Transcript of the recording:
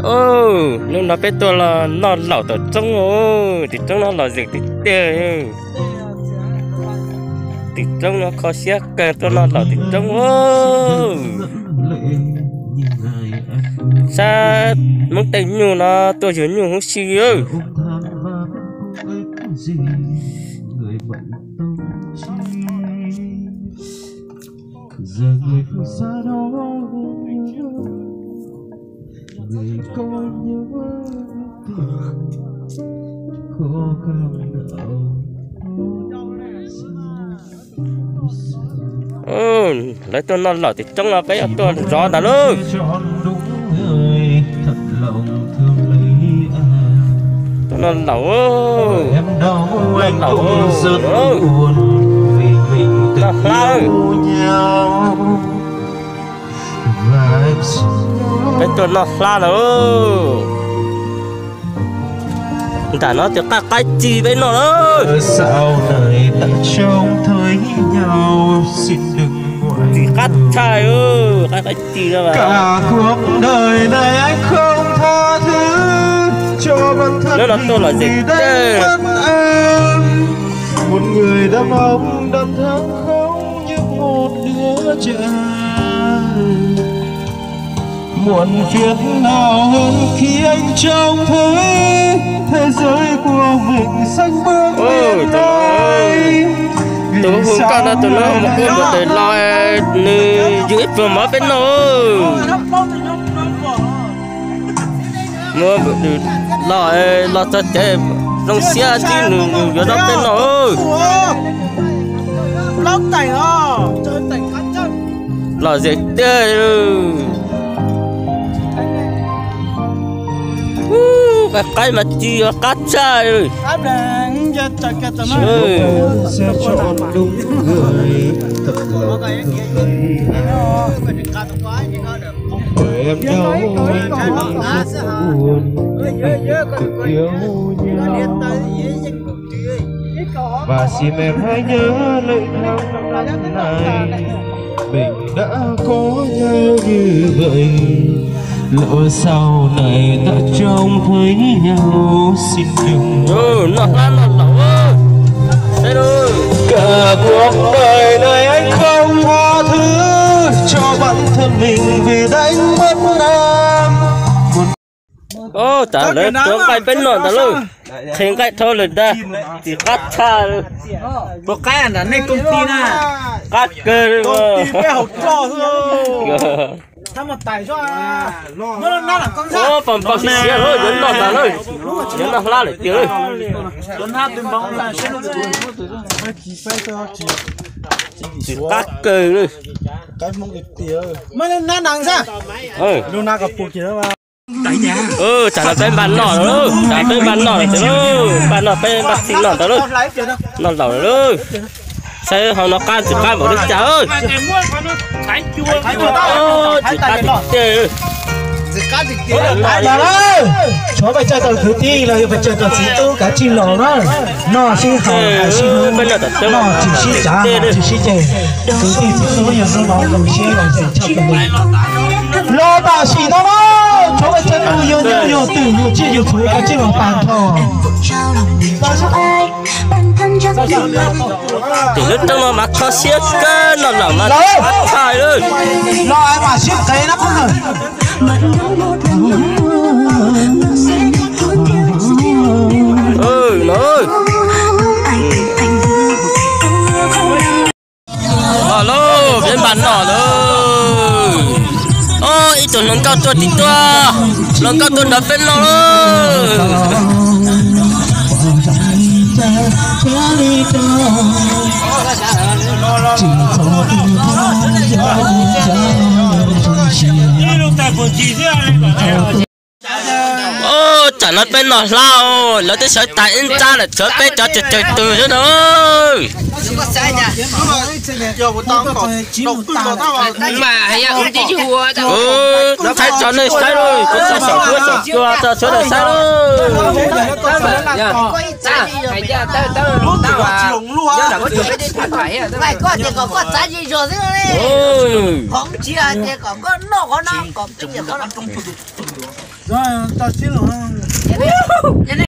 Hnub no peb tuaj los noj laum tom roob, tim roob no lom zem tiag tiag. Tim roob no kho siab kawg, tuaj noj laum tim roob. Sab Hmoob tej nyuj no tuaj yug nyuj huv si. Lawv tuaj noj laum tim roob no, peb yuav tuaj zov ntag lauj. Tuaj noj laum, noj laum, noj hlab. Peb tuaj noj hlab lawm. Nram no tus qaib qaib ci peb noj lawm. Ci qab tshaj, qaib qaib ci no. Lawv los tuaj lom zem tiag. Tus hu koj no tus no mus ua mus tes los, nws yug ib pluag mov peb noj. Mus los, los txog ces zoo siab tib nus nws yuav noj peb noj. Lom zem tiag. Qaib qaib mas ci qab tshaj. Noj hlab noj laum. Ov, tas lawv tuav nqaij peb noj ntag lauj. Qhia nqaij dhau lawm ntag. Tsis qab tshaj. Qab kawg li. Pom pom siav siav lawm, yuav noj tas lawm. Yuav noj hlab lawm tiag lawm. Tsis qab kawg lawm. Tsam no peb npaj noj lawm, tsam peb npaj noj lawm tiag lauj, npaj noj peb npaj txhij noj ntawd lauj. Noj laum lawm lauj. Saib hauv no qab tsis qab npaum li cas. Tsis qab tiag tiag. Tshuav pes tsawg tawm kwv tij los yog pes tsawg tawm txiv tub kav tsij los na. Noj sib haum hais sib hlub, noj tsis sib cav hais tsis sib ceg. Kwv tij txiv tub yog hnub no zoo siab los xyem tshaj plaws li. Los tam sim no na, tshuav pes tsawg tus yug nyuj yug twm yug tsiaj yug txhu kav tsij los tag nrho. Tim lub roob no mas kho siab kawg, noj laum mas tshaj lawm. Los mam sib qev na. Los lauj, peb npaj noj lawm. Ob, ib tug hluas nkauj tuaj tim tuaj, hluas nkauj tuaj nrog peb noj lawm. Ob, tsam Tam no peb noj hlab, lawv twb sawv tas ib nrab lawm, tshuav peb cov tsawg tsawg tug xwb na. Kuv thaij tso nej saib lauj, kuv tso saum huab saum cua tso txhua nej saib lauj.